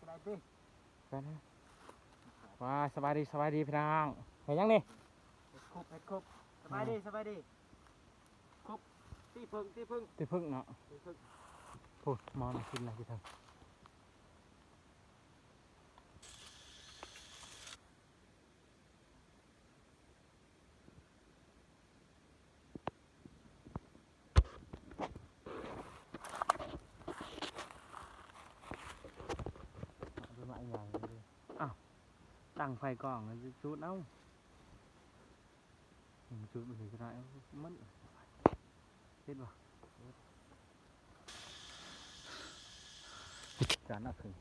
ສະບາຍດີ ໄປນະ ວ້າ ສະບາຍດີ ສະບາຍດີພີ່ນ້ອງ ເຮັດຫຍັງນີ້? ເຮັດຄຸບ ເຮັດຄຸບ ສະບາຍດີ ສະບາຍດີ ຄຸບ ຕີເຜິ້ງ ຕີເຜິ້ງ ຕີເຜິ້ງເນາະ ຕີເຜິ້ງ ໂອ້ຍ ມອງຂຶ້ນລະຢູ່ເທິງ. ເອົາໄປໝາກຫຍັງເດ້? ອ້າວ ຕັ້ງໄຟກ່ອນ ຈູດເອົາ ອືມ ຈູດມັນຊິໄດ້ ເອົາມັນ ເຫັນບໍ່? ຈານໜັກຂຶ້ນ.